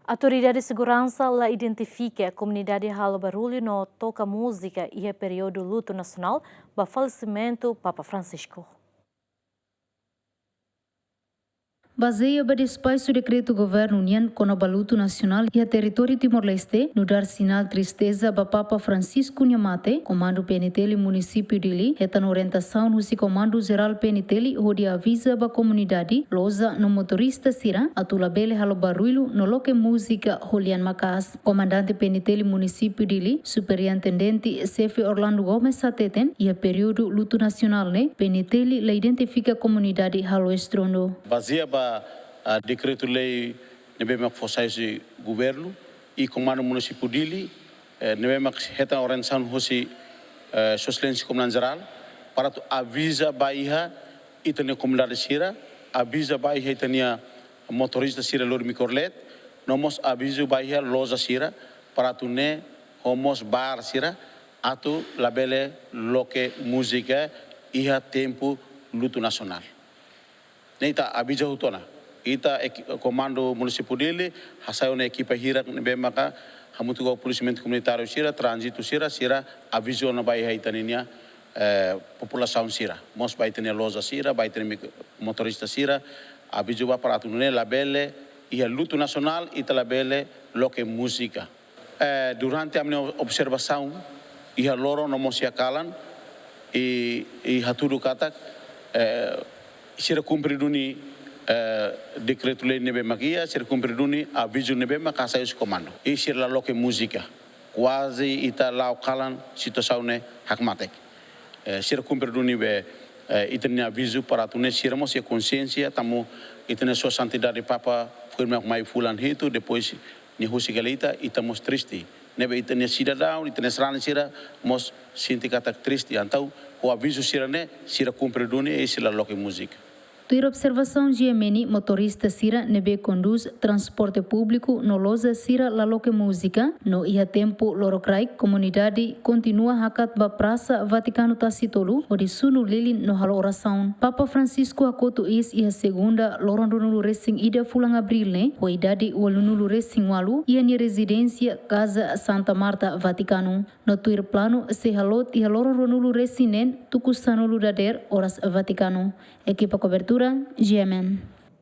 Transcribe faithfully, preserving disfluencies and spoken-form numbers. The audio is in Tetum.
Autoridade seguransa la identifika komunidade halo barullu no toka múzika iha períodu lutu nasionál ba falesimentu Papa Francisco. Bazeia ba despaxu dekretu governu nian kona-ba lutu nasionál iha territóriu Timor-Leste, nu'udar sinál tristeza ba Papa Francisco nia mate, Komandu P N T L Munisípiu Dili hetan orientasaun husi Komandu Jerál P N T L hodi aviza ba komunidade, loja no motorista sira atu labele halo barullu no loke múzika ho lian maka'as. Komandante P N T L Munisípiu Dili, Superintendente Xefe Orlando Gomes hateten, iha períodu lutu nasionál ne'e, P N T L la identifika komunidade halo estrondo. Bazeia ba, ah, dekretu-lei ne'ebé mak fó sai husi governu, i Komandu Munisípiu Dili, eh, ne'ebé mak hetan orientasaun husi, eh, Sua Exelénsia Komandante Jerál, para atu aviza ba iha ita-nia komunidade sira, aviza ba iha ita-nia motorista sira lori mikrolet, no mós avizu ba iha loja sira, para atu nune'e ho mós bar sira, atu labele loke múzika iha tempu lutu nasionál. Ne'e ita aviza hotu ona. Ita eki-, Komandu Munisípiu Dili hasai ona ekipa hirak ne'ebé maka hamutuk ho polisiamentu komunitáriu sira, tránzitu sira, sira aviza ona ba iha ita-nia, eh, populasaun sira. Mós ba ita-nia loja sira, ba ita-nia mik-, motorista sira, aviza ba para atu nune'e labele iha lutu nasionál, ita labele loke múzika. Eh, durante ami-nia observasaun, iha loron no mós iha kalan, i, i hatudu katak, eh, sira kumpre duni, eh, dekretu-lei ne'ebé mak iha, sira kumpre duni avizu ne'ebé mak hasai husi komandu. I sira la loke múzika. Kuaze ita la'o kalan situasaun ne'e hakmatek. Eh, sira kumpre duni be, eh, ita-nia avizu para atu nune'e sira mós iha konsiénsia, tanba ita-nia Sua Santidade Papa foin mak mai fulan hitu, depois nia husik hela ita, ita mós triste. Ne'ebé ita-nia sidadaun, ita-nia sarani sira mós sente katak triste. Entaun, ho avizu sira-ne'e, sira kumpre duni i sira la loke múzika. Tuir observasaun G M N, motorista sira ne'ebé kondús transporte públiku no loja sira la loke múzika, no iha tempu lorokraik komunidade kontinua hakat ba Prasa Vatikanu Tasi Tolu, hodi sunu lilin no halo orasaun. Papa Francisco hakotu iis iha segunda, loron ruanulu-resin-ida fulan abríl ne'e, ho idade ualunulu-resin-ualu, iha nia rezidénsia Casa Santa Marta, Vatikanu. No tuir planu sei haloot iha loron ruanulu-resin-neen, tuku sanulu dadeer, oras Vatikanu. Ekipa kobertura, G M N.